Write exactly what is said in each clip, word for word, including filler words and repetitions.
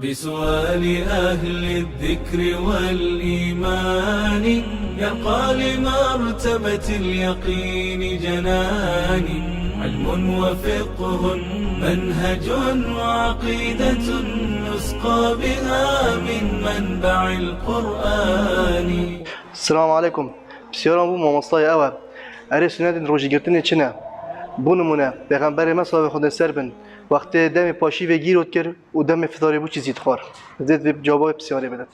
بسؤال أهل الذكر والإيمان يرقى لمرتبة اليقين جناني. علم وفقه منهج وعقيدة نسقى بها من منبع القرآن. Selamun aleykum. Pisyara min bo mamostayê ew e. Erê sunetên rojîgirtinê çi ne? Bo nimûne, Pêxemberê me, silavê Xwedê ser bin, wextê demê paşîvê gîro dikir û demê fitarê bo çi zî dixwar? Divêt vê cewabê pisyarê bidet.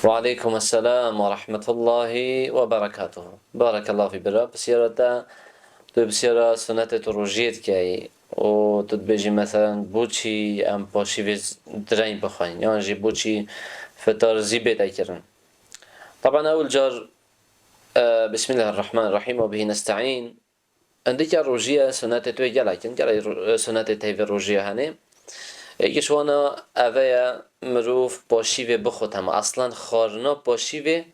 Ve aleykum esselam ve rahmetullahi ve berekatuhu. Barekallahu fî bira. Pisyara te, tu pisyara sunetê tu rojiyê dikey û tu dibêjî, meselen, bo çi em paşîvê z-, direng bixwin, yan jî bo çi fitar zî bête kirin? Taban ewil car, e, Bismillahirrahmanirrahim ve bihi nesta'in. Endîka rojî ye, sunetê tu yê gelek in, gelek ro-, sunetê teyvê rojî ye hene. Êkî ji wana eve ye, mirov paşîvê bixwe tema. Aslan xwarina paşîvê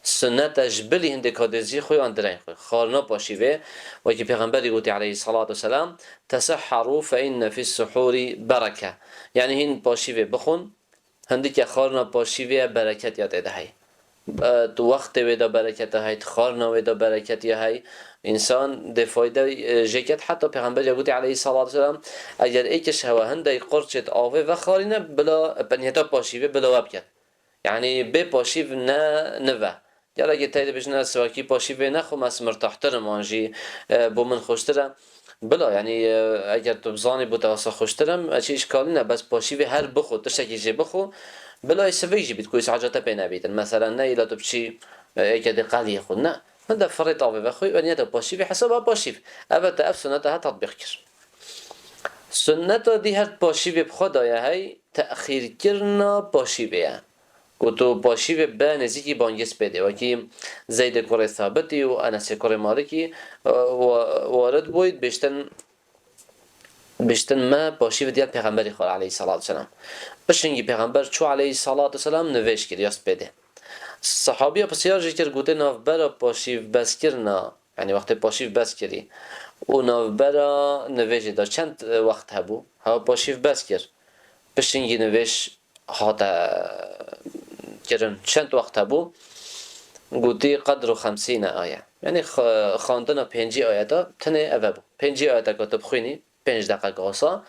sunet e, ji bilî hindê kadê zî xwe yan direng xwe. Xwarina paşîvê, wekî Pêxemberî gotî aleyhissalatu vesselam, "Tesehharu fe inne fis suhuri bereke." Yanî hîn paşîvê bixwin, hindîke xwarina paşîvê ye, bereket ya tê de hey. E, tu wextê wê de bereket ya hey, tu xwarina wê de bereket ya hey. Însan dê fayde, e, jê ket. Heta Pêxember ya gotî aleyhissalatu vesselam, eger êkiş hewe hindek qurçêt avê vexwarîne, bila, e, niyeta paşîvê bila we biket. Yanî bê paşîv ne, nive. Gelekî tey dibêjin, ez siwakî paşîvê nexwim, ez mirtahtir im, an jî, e, bo min xweştir e. Bila, yanî, e, eger tu bizanî bo te wesa xweştir im, e, çi îşkalî ne, bes paşîvê her bixwe, tiştekî jê bixwe, bila ê sivik jî bît, ku ê saca te pê nebîtin. Meselen, ne îla tu biçî, e, êkê dê qeliyê xwe, ne. Hinde firê tavê vexwî, û niyeta paşîvê hesaba paşîv. Eve te ev suneta he tatbîq kir. Sunneta dî her paşîvê bi xwe daye hey, texîrkirina paşîvê ye. Ku tu paşîvê be nêzîkî bangêz pê dê. Wekî Zeydê kurê Sabitî û Enesê kurê Malikî, e, wa-, warid bûyî, bêştin, bêştin me paşîvê diya Pêxemberî xwe aleyhissalatu vesselam. Pişingî Pêxember çû aleyhissalatu vesselam nivêj kir, ya spêdê. Sahabiya pisyar jî kir, gote navbera paşîv beskirina, yanî wextê paşîv bes kirî û navbera nivêjê de çend, e, wext hebû? Hewa paşîv bes kir. Pişingî nivêj hate kirin. Çend wext hebû? Gotî qedru xemsîne aye. Yanî x-, xwendina pêncî ayeta tenê ev hebû. Pêncî ayeta ku tu bixwînî, pênc deqek wasa,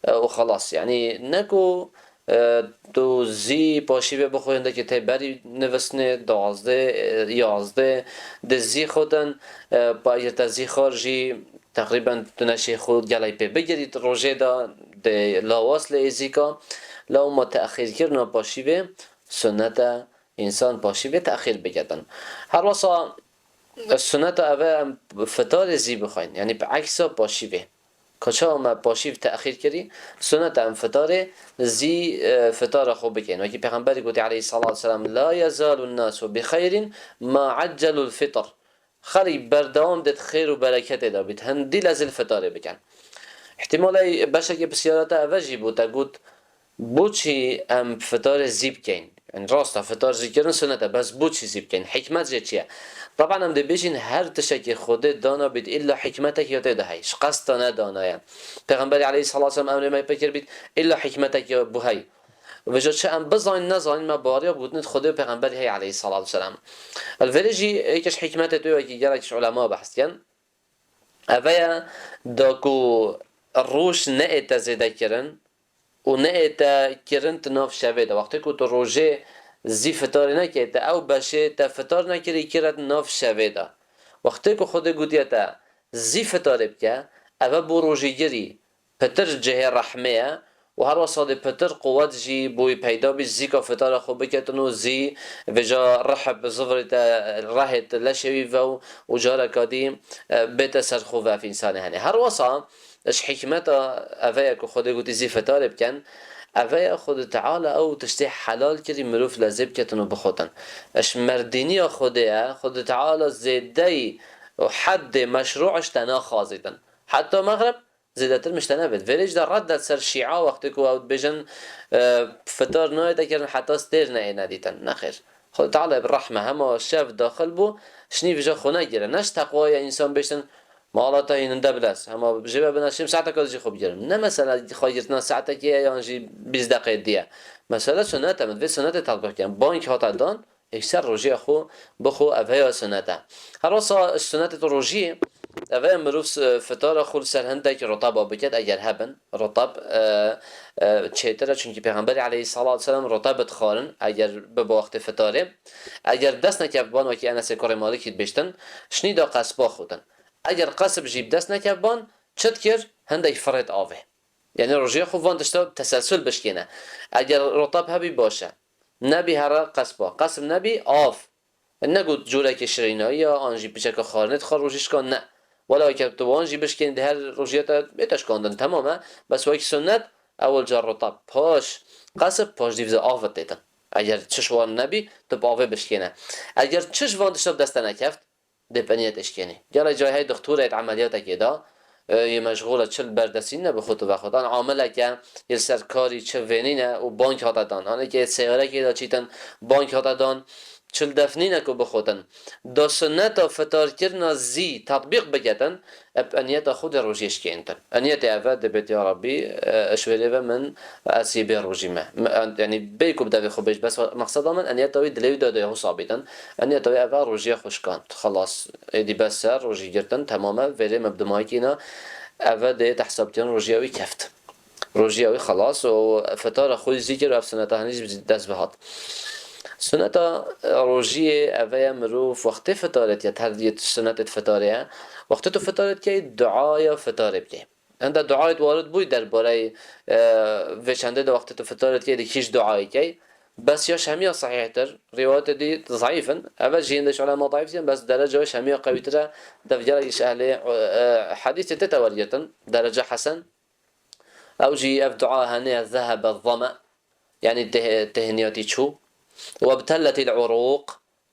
e, û xelas. Yanî ne ku, e, tu zî paşîvê bixwe hindekî tê berî nivisnê, duwazdeh, e, yazdeh, di zî xwe din, e, pa-, eger te zî xwar jî, teqrîben tu neşê xwe gelek pê bigirî, di rojê de dê lawas lê êzîka, lewma texîrkirina paşîvê sunnet e, însan paşîvê texîr biketin. Her wesa sunneta eve em fitarê zî bixwin, yanî bi eksa paşîvê. Ka çawa me paşîv texîr kirî, sunneta em fitarê zî, e, fitara xwe bikin. Wekî Pêxemberî gotî aleyhissalatu vesselam, "La yezalu nasu bi xeyrin ma accelul fitr." Xelk berdewam dê di xêr û bereketê de bît. Hindî lezil fitarê bikin. Îhtimalê beşekê pisyara te eve jî bû, te got, "Boçî em fitarê zî bikeyn?" Yanî rast e, fitar zî kirin sunet e, bes boçî zî bikeyn? Hikmet jê çi ye? Taban em dê bêjin, her tiştekî Xwedê dana bît, îlla hikmetek ya tê de hey. Ji qesta nedana ye. Pêxemberî aleyhissalatu vesselam emrê me pê kir bît, îlla hikmetek ya bû hey. Vêca çi em bizanîn, nezanîn, me baweriya bi gotinê Xwedê û Pêxemberî heye aleyhissalatu vesselam. Li vêrê jî êkê ji hikmetê tu wekî gelek ji ulema behs dikin. Eve ye da ku roj neête zêde kirin û neête kirin di nav şevê de. Wextê ku tu rojê zî fitarê nekê, te ew beşê te fitar nekirî kire di nav şevê de. Wextê ku Xwedê gotiye te zî fitarê bike, eve bo rojîgirî pitir cihê rehmê ye û her wesa dê pitir quwet jî bo wî peyda bî, zîka fitara xwe biketin û zî vêca rihb zivirî te, rehê te leşê wî ve û, û careka dî, e, bête ser xwe ve ev însanê hene. Her wesa ji hikmeta eve ye ku Xwedê gotî zî fitarê bikin, eve ye Xwedê Teala ew tiştê helal kirî mirov lezê biketin û bixwetin. Ji merdîniya Xwedê ye, Xwedê Teala zêdeyî û heddê meşrû ji te naxwazîtin. Heta mexrib zêdetir min ji te nebêt. Vêrê jî de reddet ser şîa wextê ku ew dibêjin, e, fitar nayête kirin heta stêr neyê nedîtin. Nexêr. Xwedê Teala bi rehme hema şev daxil bû, ji nîv ji xwe negire. Ne ji teqwaya însan bêjtin, Mala te hîninde bilez. Hema jê ve binaşêm saeteka jî xwe bigirim. Ne mesela xwe girtina saetekê ye yan jî bîst deqeyê diye. Mesele sunnet e, min divê sunnetê tatbîq bikin. Bang hate dan, yekser rojiya xwe bixwe, ev heya sunnet e. Her wisa sunnetê tu rojiyê, ev e mirov s-, fitara xwe li ser hindek rotaba biket, eger hebin. Rotab, e, e, çêtir e, çunkî Pêxemberê aleyhissalatu vesselam rotab dixwarin, eger bibe wextê fitarê. Eger dest nekevban, wekî Enesê kurê Malikî dibêjtin, şinî da qesba xwe din. Eger qesb jî bi dest nekevban, çi dikir? Hindek firêt avê. Yanî rojiya xwe van tişta teselsul bişkêne. Eger rotab hebî baş e. Nebî here qesba. Qesb nebî av. Ne got corekê şirînayî ya, an jî piçeke xwarinê dixwar rojî şikan, ne. Wela ke tu wan jî bişkên di her rojiya te bête şikandin, temam e. Bes wekî sunnet, ewil car rotab, paş qesb, paş dîv zî av têtin. Eger çiş wan nebî, tu bi avê bişkêne. Eger çiş van tişta bi dest te nekeft, dê bi niyet eşkênî. Gelek cayê hey dixtûrê di emeliyatekê de, e, yê meşxûl e, çi li ber destî ne bi xwe tu vexwe dan. Amileke yê li ser karî çi vênîne û bang hate dan. Anekê seyarekê de çîtin bang hate dan, çi li def nîne ku bixwetin. Da sunneta fitarkirina zî tetbîq biketin, eb eniyeta xwe dê rojiyê şikêntin. Eniyetê ev e, dibêt, ya Rabbî, e, ji wêrê ve min ez yê bê rojî me. Mi-, en-, yanî bê ku bi devê xwe bêj, bes mexseda min eniyeta wî dilê wî de dê xwe sabîtin. Eniyeta wî ev e, rojiya xwe şikand. Xelas, êdî bes e, rojî girtin, temam e, vêrê me bi dimayekî ne, ev e dê tehsabtiyan rojiya wî keft. Rojiya wî xelas û fitara xwe zî kir û ev suneta henî jî dest bihat. Suneta, e, rojiyê ev e, mirov wextê fitarê diket, her yê sunetê fitarê ye. Wextê tu fitarê dikey, duaya fitarê bikey. Hinde duayê warid bûy derbareyê, e, vê çendê de wextê tu fitarê dikey, dikî ji duayê key. Bes ya şemiya sehîhtir, rîwayetê dî zeîf in. Ev jî hindek ji ulema zeîf dikin, bes dereca şemiya qewîtir e, dev gelek ji ehlê, e, hedîsê tête wergirtin, dereca hesen. Ew jî ev dua hene, zehebe zeme, yanî teh-, tehniyatî çû. Webtelletil urûq,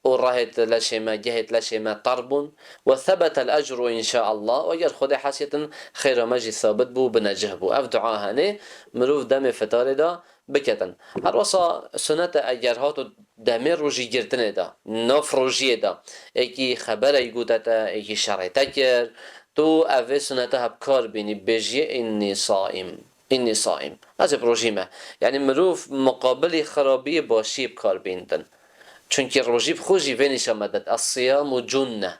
û rehêt leşê me, gehêt leşê me ter bûn. Ve sebetel ecru înşaallah, û eger Xwedê hesyetin, xêra me jî sabit bû, binecih bû. Ev dua hene, mirov demê fitarê de biketin. Her wisa sunet e, eger hato demê rojî girtinê de, nav rojiyê de, êkî xeberek gote te, êkî şerê te kir, tu ev vê sunete hep kar bînî, bêjiyê, "Înnî saîm, înnî saîm." Ez ê bi rojî me. Yanî mirov muqabilî xirabiyê başiyê bi kar bînitin. Çunkî rojî bi xwe jî vê nîşan me dide. Es-siyamu cunne.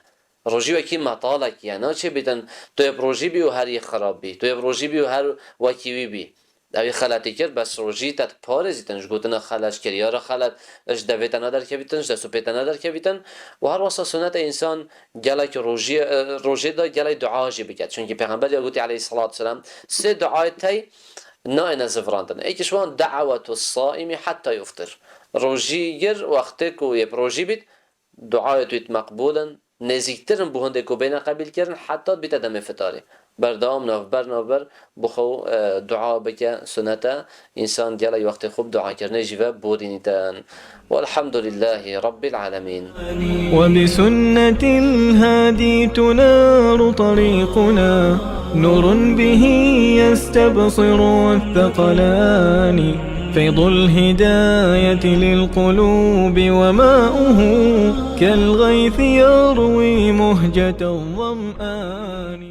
Rojî wekî metalekî ye. Naçê bîtin, tu yê bi rojî bî û her yê xirab bî. Tu yê bi rojî bî û her wekî wî bî. Ew ê xeletî kir, bes rojî te diparêzîtin ji gotina xelet, ji kiryara xelet, ji devê te naderkevîtin, ji dest û pê te naderkevîtin. Û her wesa sunet e însan gelek rojî, e, rojê de gelek dua jî biket. Çunkî Pêxember ya gotî aleyhisselatu vesselam, sê duayê tey nayêne zivirandin. Êkî ji wan, "Dawetu saîmi hetta yuftir." Rojîgir wextê ku yê bi rojî bît, duayê wî meqbûl in, nêzîktir in bo hindê ku bêne qebîlkirin, heta bîte demê fitarê. Berdewam navber navber bi xwe, e, dua bike, sunet e, însan gelek wextê xwe bi duakirinê jî ve borînîtin. Welhamdulîllahî Rabbil Alemîn. وبسنة الهادي تنار طريقنا، نور به يستبصر الثقلان، فيض الهداية للقلوب وماؤه، كالغيث يروي مهجة الظمآن.